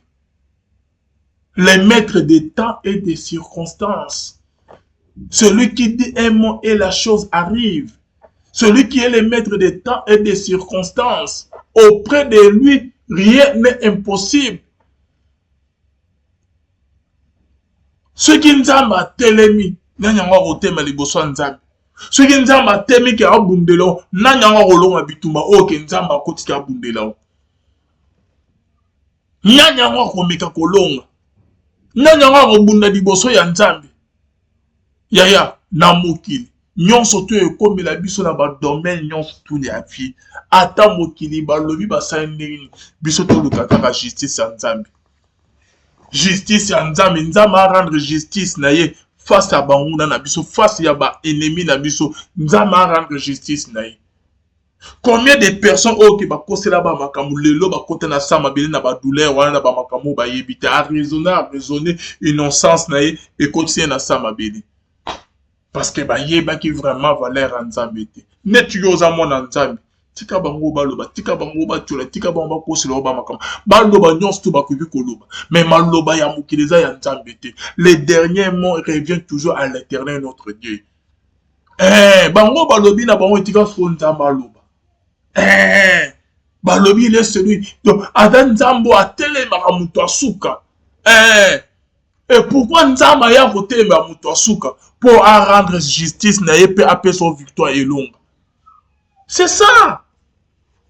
Le maître des temps et des circonstances. Celui qui dit un mot et la chose arrive. Celui qui est le maître des temps et des circonstances. Auprès de lui, rien n'est impossible. Soki Nzambe atelemi, nani yango akotema liboso ya Nzambe? Soki Nzambe atemi ke abundela yo, nani yango akolonga bitumba oyo ke Nzambe akotika abundela yo? Nani yango akomeka kolonga? Nani yango akobunda liboso ya Nzambe? Yaya, na mokili nyonso to ekomela biso na badomaine nyonso tu ya vie, ata mokili balobi basali ndenge nini, biso toluka kaka justice ya Nzambe. Justice ya Nzambe, Nzambe a rendre justice na ye face ya banguna na biso, face ya ba ennemi na biso. Nzambe a rendre justice na ye. Combien de personnes oyo ke bakosela ba makambo lelo bakota na sa mabele na ba douleur wana na ba makambo oyo bayebi te, a raisonner, a raisonner innocence na ye ekotisi ye na sa mabele parce que bayebaki vraiment valeur ya Nzambe te. Neti yo oza mwana Nzambe, tika bango baloba, tika bango batiola, tika bango bakosela ba makambo, baloba nyonso to bakoki koloba, mais maloba ya mokili eza ya Nzambe te. Le dernier mot revient toujours à l'Éternel notre Dieu. Bango balobi na bango etika soko Nzambe aloba. Balobi il est celui, donc ata Nzambe atelemaka moto asuka. Et pourquoi Nzambe aya kotelema moto asuka? Po a rendre justice na ye pe apesa victoire elonga. C'est ça.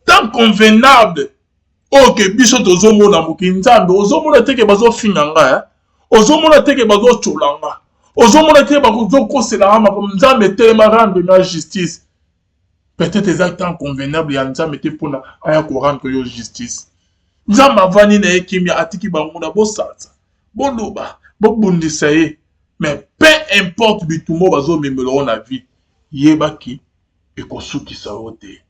Tant convenable. Ok, biso tozomona moki Nzambe, ozomona te ke bazofinga nga, hein? Ozomona te ke bazotyola nga, ozomona te bazokosela nga makambo. Nzambe telema rendre nga justice. Peut-être eza temps convenable ya Nzambe te mpona aya korendre yo justice. Nzambe avandi na ye kimia, atiki banguna bosanza. Boloba, bobundisa ye. Mais peu importe bitumba oyo bazomemela yo na vie, yeba ke ekosukisa yo te.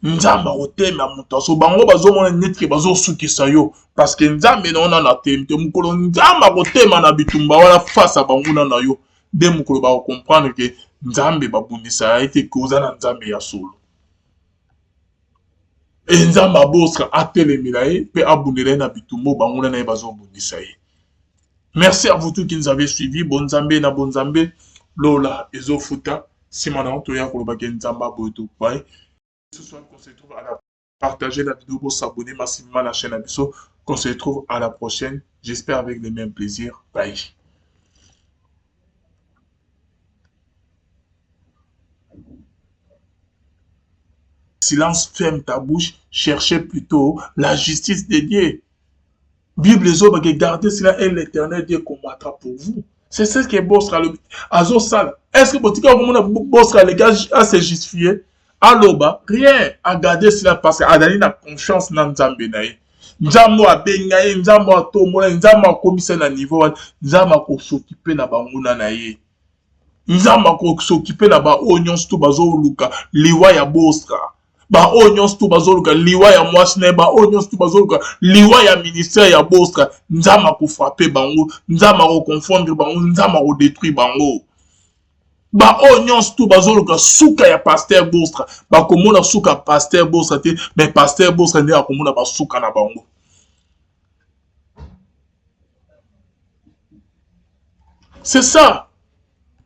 Nzambe akotema moto aso bango bazomona neti ke bazosukisa yo parce que Nzambe na yo nanu atemi te. Mokolo Nzambe akotema na bitumba wana face ya banguna na yo, nde mokolo bakocomprendre ke Nzambe babundisa ye te, ke oza na Nzambe ya solo. E Nzambe abostra atelemela ye mpe abundela ye na bitumba oyo banguna na ye bazobundisa ye. Merci à vous tous qui nous avez suivi. Bonzambe na bonzambe lola ezofuta nsima na yango toya koloba ke Nzambe aboye topaye. Ce soir qu'on se retrouve à la partager la vidéo, s'abonner massivement à la chaîne Abisso. Qu'on se retrouve à la prochaine. J'espère avec le même plaisir. Bye. Silence, ferme ta bouche, cherchez plutôt la justice de Dieu. Bible ezoba ke gardez cela et l'Éternel Dieu combattra pour vous. C'est ce que Bostra alobi azosala. Est-ce que botika komona Bostra aleki a se justifier? Aloba rien, a garder cela parce que azali na confiance na Nzambe na ye. Nzambe oyo abenga ye, Nzambe oyo atombola ye, Nzambe akomisa na niveau wana, Nzambe akosokipe na banguna na ye. Nzambe akosokipe na baoyo nyonso to bazoluka liwa ya Bostra. Baoyo nyonso to bazoluka liwa ya mwasi na ye, baoyo nyonso to bazoluka liwa ya ministère ya Bostra, Nzambe akofrape bango, Nzambe akoconfondre bango, Nzambe akodetruire bango. Baoyo nyonso to bazoluka suka ya pasteur Bostra, bakomona suka ya pasteur Bostra te, mais pasteur Bostra nde akomona basuka na bango. C'est ça.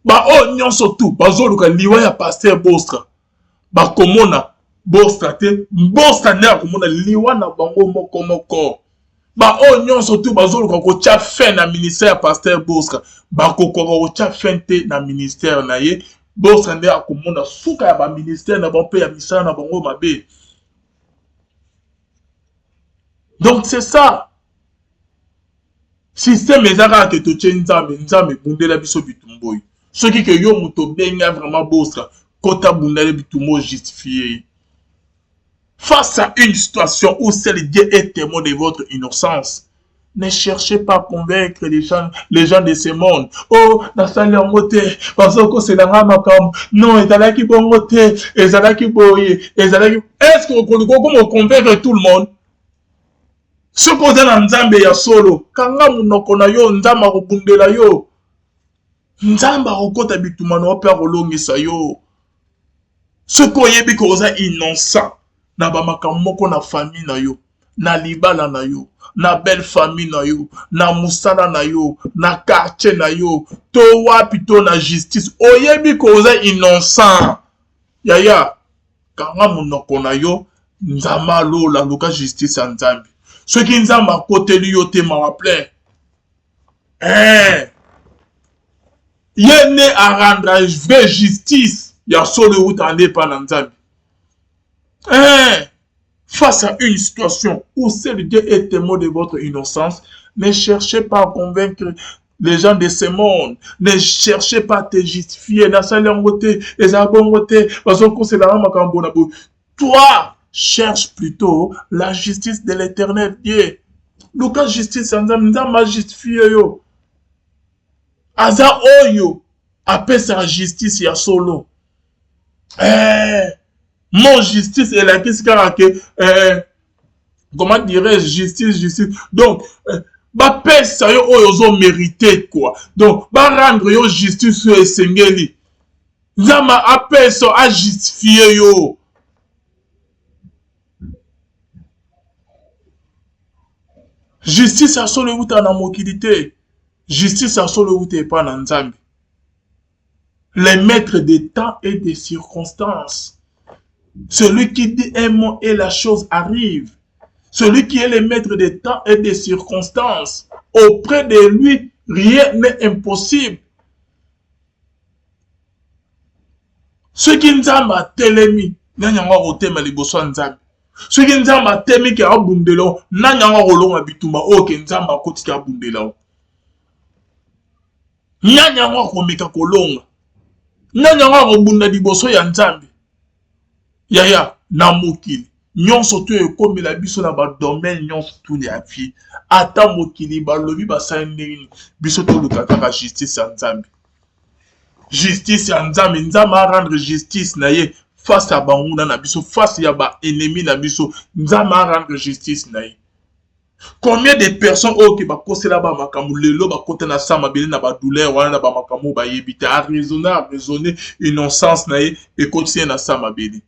Baoyo nyonso tu bazoluka liwa ya pasteur Bostra, bakomona Bostra te, Bostra nde akomona liwa na bango moko moko. Baoyo nyonso tu bazoluka kotya fin na ministère ya pasteur Bostra, bakokoka kotya fin te na ministère na ye. Bostra nde akomona suka ya ba ministère na bango mpe ya misala na bango mabe. Donc c'est ça. Système eza kaka ke totie Nzambe, Nzambe bundela biso bitumba oyo. Soki ke yo moto obenga vraiment Bostra, kota bundela bitumba oyo justifie ye. Face à une situation où seul Dieu est témoin de votre innocence, ne cherchez pas à convaincre les gens de ce monde. Oh, nasali yango te, bazokosela nga makambo. Non, ezalaki bongo te, ezalaki boye, ezalaki. Est-ce que okoluka okoma convaincre tout le monde? Soki oza na Nzambe ya solo, kanga monoko na yo, Nzambe akobundela yo. Nzambe akokota bitumba na yo mpe akolongisa yo. Soki oyebi ke oza innocent na ba makambo moko na famille na yo, na libala na yo, na belle famille na yo, na mosala na yo, na quartier na yo, to wapi to na justice, oyebi ke oza innocent, yaya, kanga monoko na yo, Nzambe alola, luka justice ya Nzambe. Soki Nzambe akoteli yo te, mawa plein. Eh. Ye nde arendra vraie justice ya solo euta nde epai na Nzambe. Eh. Face à une situation où seul Dieu est témoin de votre innocence, ne cherchez pas à convaincre les gens de ce monde, ne cherchez pas à te justifier. Nasali yango te, eza bongo te, bazokosela nga makambo na boye. Toi, cherche plutôt la justice de l'Éternel Dieu. Luka justice ya Nzambe, Nzambe ajustifie yo. Aza oyo apesaka justice ya solo. Eh, mon justice elakisi kaka ke eh, comment dirais-je, justice, justice. Donc, eh, bapesa yo oyo ozo mériter quoi. Donc, ba rendre yo justice oyo esengeli. Nzambe apesa a justifier yo. Justice ya solo euta na mokili te. Justice ya solo euta epai na Nzambe. Le maître des temps et des circonstances. Celui qui dit un mot et la chose arrive. Celui qui est le maître des temps et des circonstances. Auprès de lui, rien n'est impossible. Soki Nzambe atelemi, nani yango akotema liboso ya Nzambe? Soki Nzambe atemi ke abundela yo, nani yango akolonga bitumba oyo ke Nzambe akoti ke abundela yo? Nani yango akomeka kolonga? Nani yango akobunda liboso ya Nzambe? Yaya, na mokili. Nyonso to ekomela biso na ba domaine nyonso tout ya vie. Ata mokili balobi basali ndenge nini, biso toluka kaka justice ya Nzambe. Justice ya Nzambe, Nzambe a rendre justice na ye face ya banguna na biso, face ya ba ennemis na biso. Nzambe a rendre justice na ye. Combien de personnes oyo ke bakosela ba makambo lelo bakota na sa mabele na ba douleur wana na ba makambo oyo bayebi te. A raisonner, a raisonner innocence na ye ekotisi ye na sa mabele.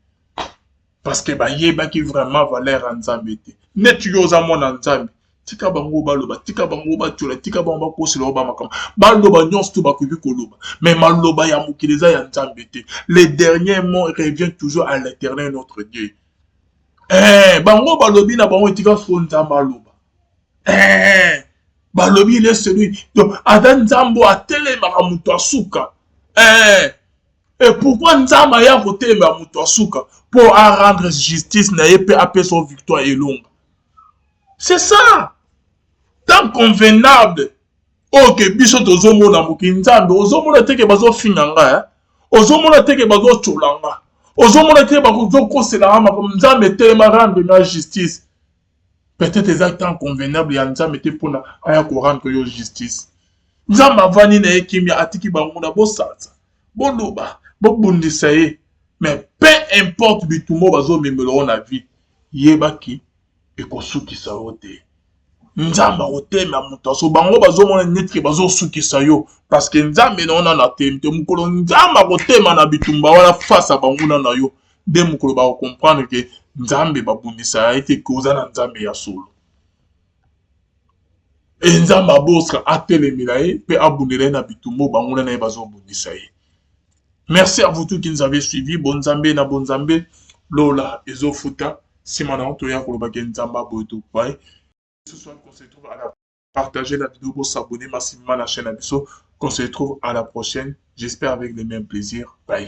Parce que bayebaki vraiment valeur ya Nzambe te. Neti yo oza mwana Nzambe, tika bango baloba, tika bango batiola, tika bango bakosela yo ba makambo. Baloba nyonso to bakoki koloba. Mais maloba ya mokili eza ya Nzambe te. Le dernier mot revient toujours à l'Éternel notre Dieu. Eh, bango balobi na bango etika soko Nzambe aloba. Eh, balobi il est celui. Donc ata Nzambe atelemaka moto asuka. Eh, et pourquoi Nzambe aya kotelemela moto asuka? Po a rendre justice na ye pe apesa yo victoire elonga. C'est ça. Temps convenable. Oyo ke biso tozomona mokili Nzambe, ozomona te ke bazofinga nga, eh? Ozomona te ke bazotyola nga, ozomona te bazokosela nga makambo. Nzambe telema rendre nga justice. Peut-être eza temps convenable ya Nzambe te mpona aya korendre yo justice. Nzambe avandi na ye kimia, atiki banguna bosanza, boloba, bobundisa ye. Mais peu importe bitumba bazomemela yo na vie, yebaki ekosukisa yo te. Nzambe akotema moto aso bango bazomona neti ke bazosukisa yo parce que Nzambe na yo nano atemi te. Mokolo Nzambe akotema na bitumba wana face ya banguna na yo, nde mokolo bakocomprendre ke Nzambe babundisa ye te, ke oza na Nzambe ya solo. E Nzambe aboska atelemela ye mpe abundela ye na bitumba oyo banguna na ye bazobundisa ye. Merci à vous tous qui nous avez suivis. Bonzambe na bonzambe, lola ezofuta. Nsima na toya koloba ke Nzambe aboye topai. Ce soir qu'on se retrouve à la partager la vidéo, pour s'abonner massivement à la chaîne na biso. Qu'on se retrouve à la prochaine. J'espère avec le même plaisir. Bye.